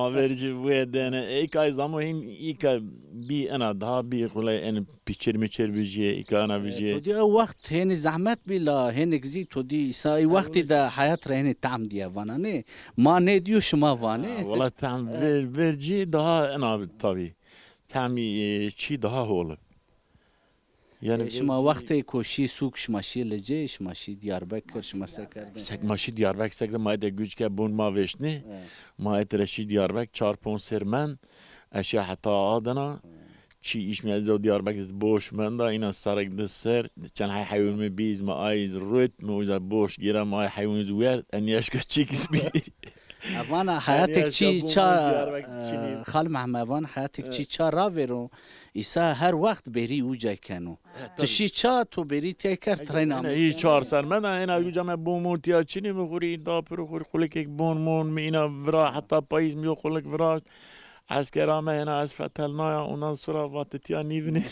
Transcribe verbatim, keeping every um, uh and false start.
Aver jî bu dene. Ê kay zamo hîn îka bî ena daha bî xule en piçir miçir vijîye, îka ena vijîye. To dî ew wext hênî zehmet bî la hênik zî to dî îsa ey wextî de heyat ra hênî tam dîye vana nê. Ma nê dîyo şima vanê. Ha, wela tam ver, ver cî daha ena tabî. Tamî, e, çî daha hol ib. Yani E, şima vercî wextê ko şî sûk şima şî licê, şima şî Diyarbekir, şima se kerdin? Sek ma şî Diyarbekir, sek de ma ete güç ke bon ma veştnê. E. Ma ete re şî Diyarbekir, çar ponc ser men. Eşya heta adena. Çi iş mi ez o Diyarbekir iz boş menda, ina sarık de ser. Çen hay hayun mi biz ma ay iz rut, mi uza boş gira ma ay hayun iz wer. En yaşka çik iz bir. Evana heyatek çi ça, e, Xal Mehme, evana heyatek çi ça ravêro, îsa her wext berî uca keno. Ti şî ça to berî tey kerd treyna mi. Hî çar ser me da ena uca me bon mon tiya çinî mi xurî da piro xurî xulikek bon mon mi îna vira heta payîz mi yo xulik viraşt. Eskera me hena ez fetelnaya, ondan sonra vatitiya nîvinê.